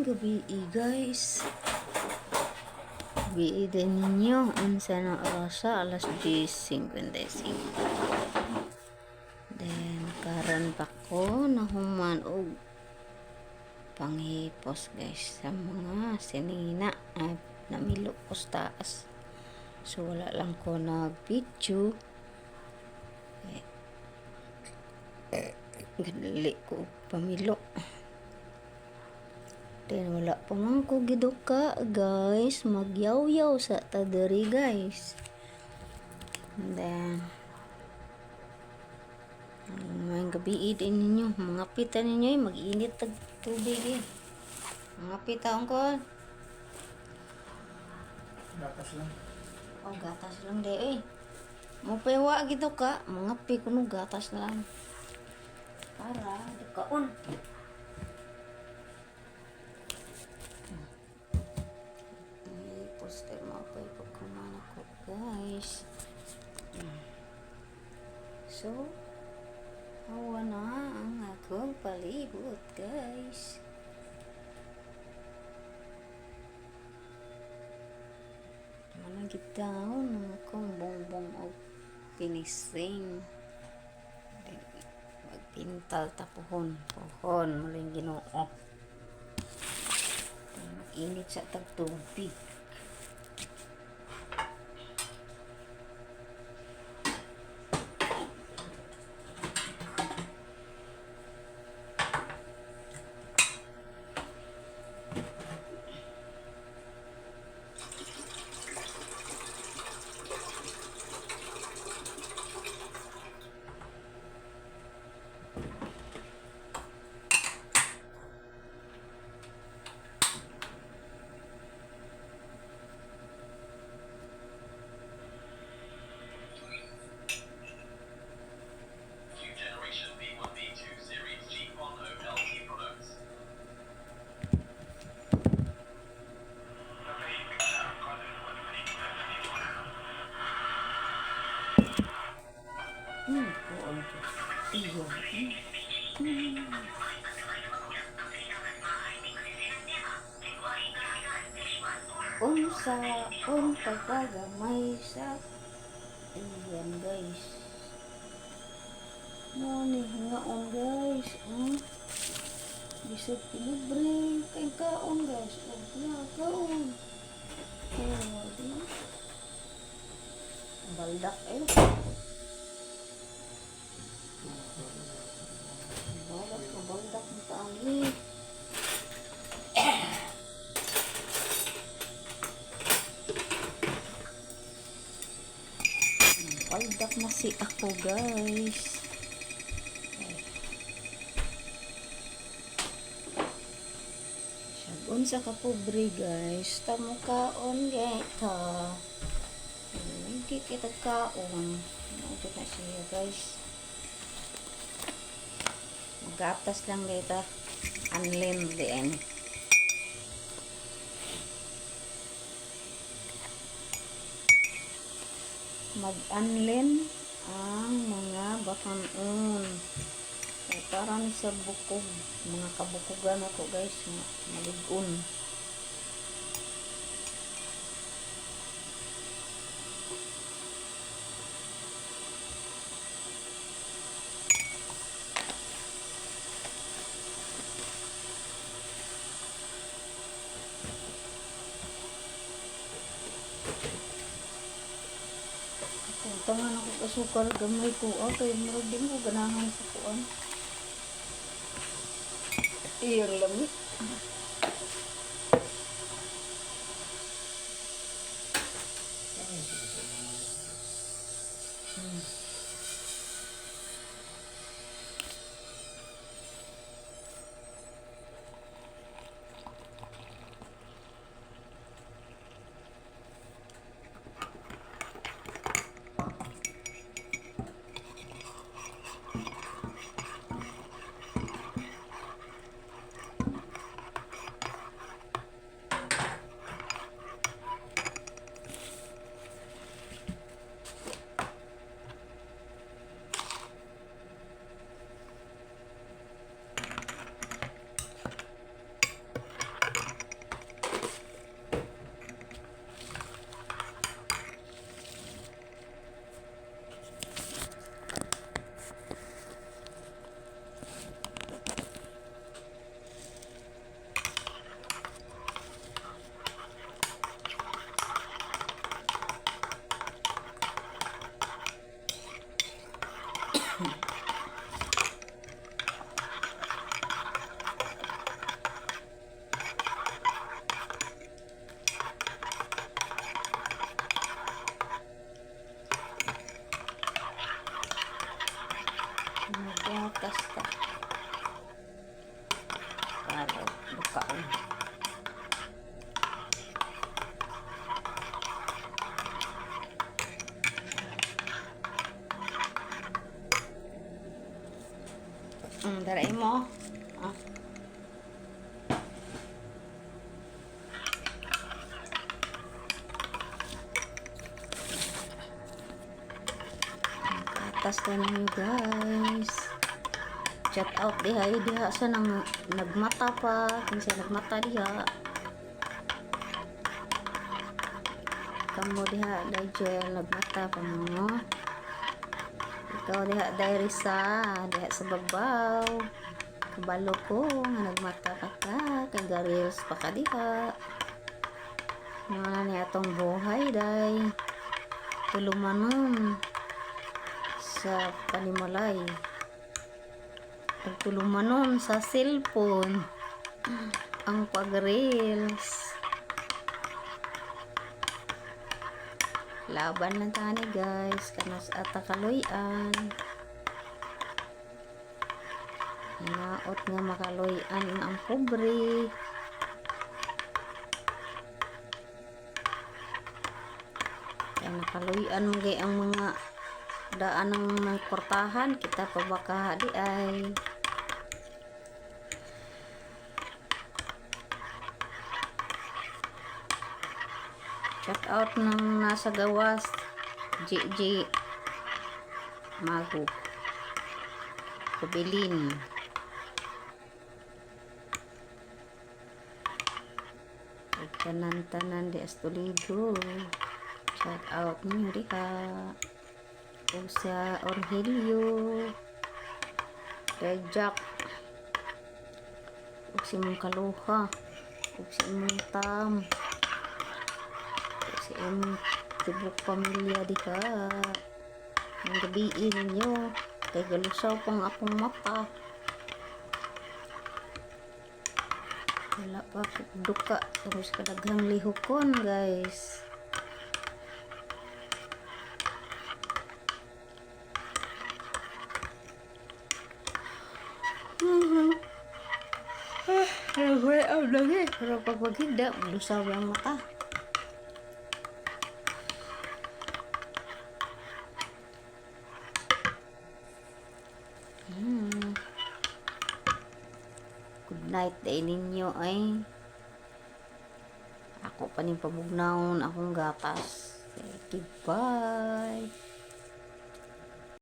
Maayong gabi, guys. Gabi din ninyo. Unsa na orasa? Alas 10:55. Then, karon pa ko nahuman og panghipos, guys, sa mga sinina. Ay, namilo ko sa taas. So, wala lang ko nag-video. Eh, gadali ko pamilo. Then, wala pa man ko giduka, guys. Magyaw-yaw sa ta diri, guys. And then, may gabi din ninyo. Mga pita ninyo, eh, mag-init tag tubig eh. Mga pita ko. Gatas lang. Oh, gatas lang di eh. Mo pewa gitu ka, mga pi kuno gatas na lang. Para dukaon. Ay, poster mo pa ipagkuman ako, guys. So, hawa na ang akong palibot, guys. Managit down ang akong bongbong og finishing. Magpintal ta pohon. Pohon, muling Ginoo. Init sa tag tubig. New generation B1 B2 series GPON OLT products. Oo. Iyo. Unsa on pagkagamay sa iyan, guys. Mo ni ngaon, guys. Bisag libre kay kaon, guys. Oh, ya kaon. Oh, di. Baldak eh. Baldak ko baldak mo taong eh. Baldak na si ako, guys. Ay. Siya unsa ka pobre, guys. Tamo kaon ta. Hindi kita kaon. Ano na siya, guys. Magatas lang dito. Unlim din. Mag-unlim ang mga bakanon. Kaya para ni sa bukog, mga kabukugan ako, guys, nga maligon. Tangan ako asukal gamay ko. Ah, kay murag di mo ganahan sa kuan. Iyang lami. Kaon. Daray mo. Ah. Katas na ninyo, guys. Chat out diha eh, diha sa nang nagmata pa, kinsa nagmata diha. Kamo diha Nigel, nagmata pa mo. Ikaw diha Dairisa, diha sa babaw. Kabalo ko nga nagmata pa ka, kay garils pa ka diha. Mga ni atong buhay day. Tulumanon sa panimalay. Pagtulumanon sa cellphone. Ang pag-reels. Laban lang tani, guys. Kanos ata kaloyan. Hinaot nga makaloyan ang pobre. Kaya nakaloyan mo gay ang mga daan ng kwartahan. Kita pa baka di ay. Check out ng nasa gawas. JJ Mago. Kubilin. Ug tanan-tanan di Astuligo. Check out ninyo diha. Ug sa Orhelio. Kay Jack. Ug si imong kaluha. Ug si imong tam. Ug si imong tibok pamilya diha. Ang gabii ninyo. Kay galusaw pang akong mata. Wala pa ko duka. Tapos kadaghang lihokon, guys. Lagi. Pero pag maghigda, lusaw ang mata. Good night day ninyo ay. Ako pa ning pabugnawon akong gatas. Goodbye.